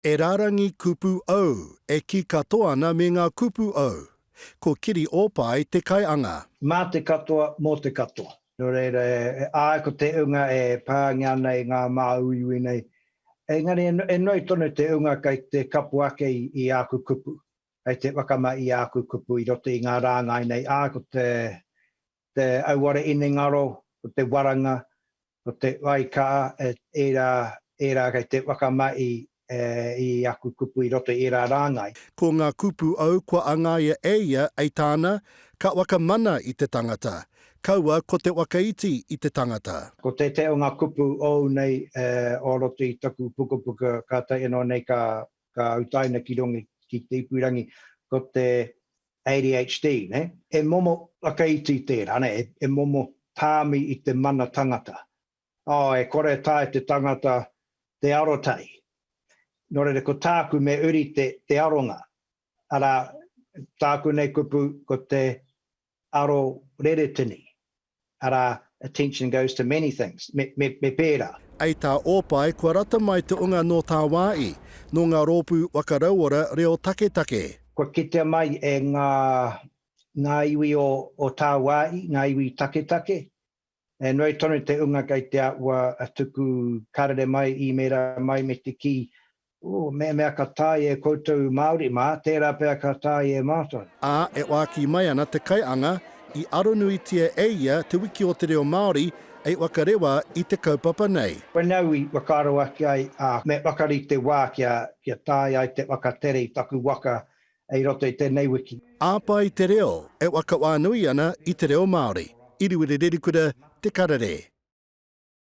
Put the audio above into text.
E rārangi kupu ou, e kī katoa ana me ngā kupu ou. Ko Kiri Ōpae te kaianga. Mā te katoa, mō te katoa. Nō reira, āe ko te unga e pāngia ana i ngā māuiui nei, engari e nui tonu te unga kei te kapo ake i āku kupu, kei te whakama i āku kupu i roto i ngā rāngai nei, āe ko te te auare inengaro, ko te waranga, ko te waikaha, ērā, ērā kei te whakamahi i aku kupu i roto i ērā rāngai. Ko ngā kupu au kua angaia e ia ei tāna, ka whakamana i te tangata, kaua ko te whakaiti i te tangata. Ko tētehi o ngā kupu ōu nei o roto i taku pukapuka kātahi anō nei ka utaina ki runga ki te ipurangi, ko te ADHD, nē? He momo whakaiti tērā, nē? He momo tāmi i te mana tangata. Oh, e kore e taea te tangata te arotahi. Nō reira, ko tāku me uri te, te aronga. Arā, tāku nei kupu ko te aro reretini. Arā, attention goes to many things. Me, me, me pērā. Ei tā Ōpae, kua rata mai te unga nō tāwāi, nō ngā rōpū waka rauora reo taketake. Kua kitea mai e ngā, ngā iwi o, o tāwāi, ngā iwi taketake, E nui tonu te unga kei te āhua tuku karere mai, īmēra mai me te kī, Ooh, mehemea ka taea e koutou Māori mā, tērā pea ka taea e mātou. Ā, e oaki mai ana te kaianga i aronuitia e ia Te Wiki o te Reo Māori ei whakarewa i te kaupapa nei. Koinei au i whakaaro ake ai, ā, me whakarite wā kia, kia taea ai te whakatere i taku waka i roto i tēnei wiki. Āpai te reo e whakawhānui ana i te reo Māori. Iriwiri Rerikura, Te Karere.